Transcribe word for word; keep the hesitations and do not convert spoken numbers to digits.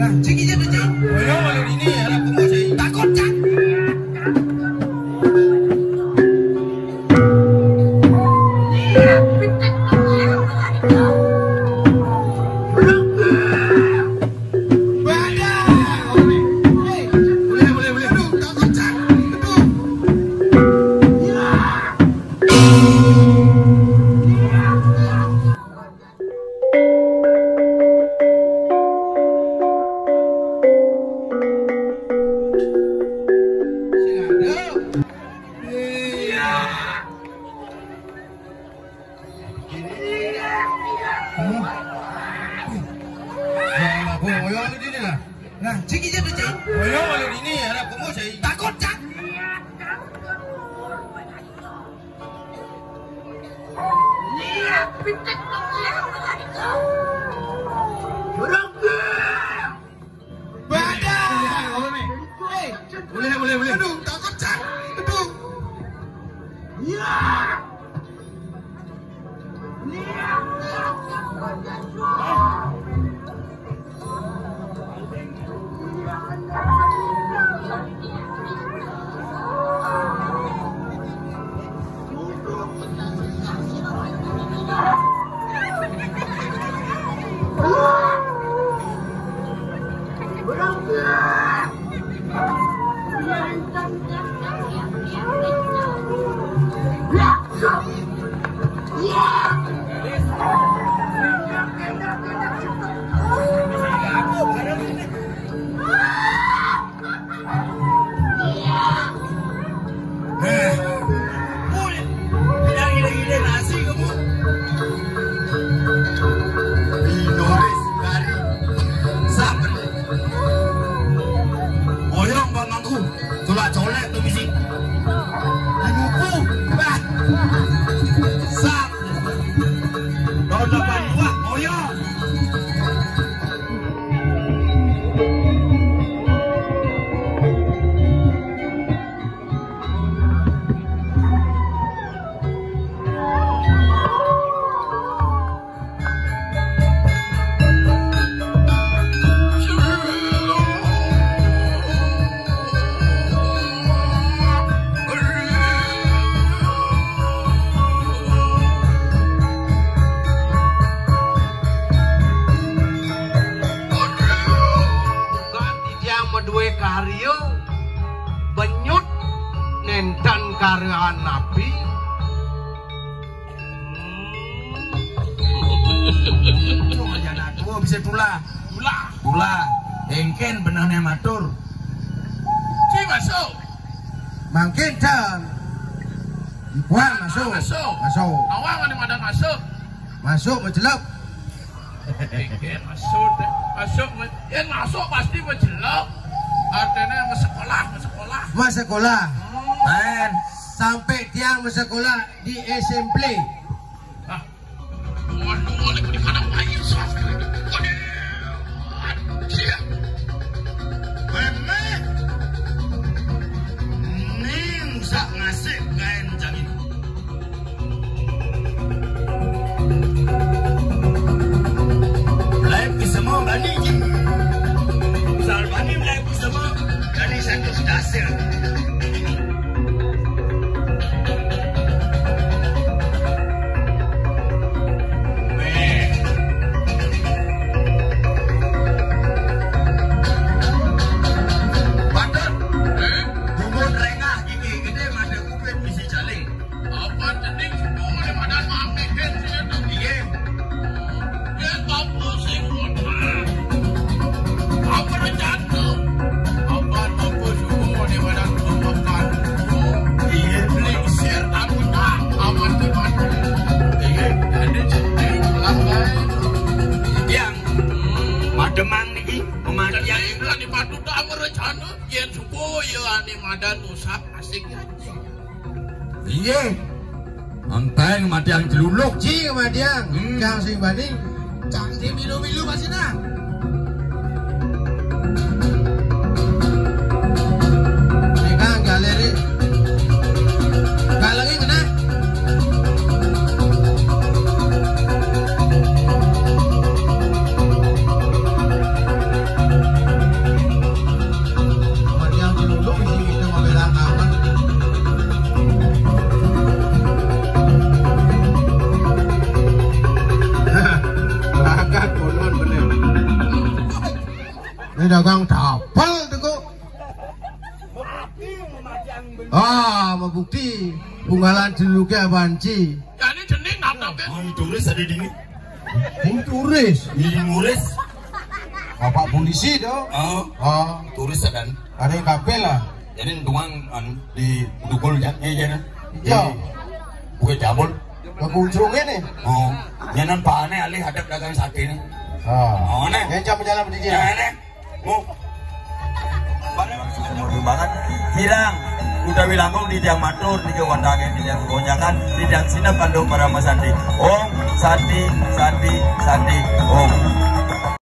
Nah, cik ijin tu, cik. Takut, cak. Boleh, boleh, boleh. Aduh, takut, cak. Aduh. Nah, mulai. Udah gila-gila nasi kamu. Dinoris dari Saben. Oyong bang mangku. Coba colek tuh bisi. Ibuku. Bah. Sat. Tahun delapan dua. Oyong. Titiang madué karya, benyut nénten karya napi. Hmm. Tuh, aja anak tua bisa tulah. Tulah. Tulah. Éngkén benehné matur. Ci masuk. Mangkin, Cang. Ipuan masuk. Masuk. Masuk. Nawang ada madan masuk. Masuk, macelep. Pikir masuk, masuk, yén masuk pasti macelep. Artinya masekolah, masekolah. Masekolah. Hmm. Main. Sampai tiang masekolah di S M P. Hah? Waduh, waduh, di mana main, Sof? Waduh, waduh, iya. Mémé. Ning sak ngasih kain jamin. Mulai bersama Bani je. Misal Bani mulai bersama dari satu dasar. Weh. Batur. Eh? Bubur rengah gigi gede mata kuping misi caling. Apa cening suku oleh madan mangkeken sini tu? Iya. Dia kampus sing kota. Apa rencana? Apa toko suku oleh madan makan? Iya, beli sir aku tak aman di mana. Iya, ada cening lah, guys. Yang Mademang niki, pemandian. Cening kan dipatut tak rencana. Yen suku ya ane madan usap asik ya. Iya. Enteng matiang celuluk. Ci matiang. Hmm. Kang sing bani. Cang sing milu-milu masih nah. Ini Kang galeri. Dagang tapel tuh kok. Ah, mabukti. Bungalan juluke banci. Ya, ini jeneng apa, Beb? Oh, turis ada di sini. Ini turis. Ini turis. Bapak polisi tuh. Oh, oh, turis kan. Ada yang kabel lah. Jadi tukang anu, di dukul ya, ya, ya. Ya. Bukan cabul. Ke Kuncung ini. Oh, nyanan pane alih hadap dagang sate ini. Ah. Oh, nih. Yang jam jalan di dia. Ya, nih. Mau. Pada waktu itu mau banget. Bilang, udah bilang kok di tiang matur, di kewandangan, di tiang gonjangan, di tiang sinap kandung para masandi. Om Sandi, Sandi, Sandi, Om.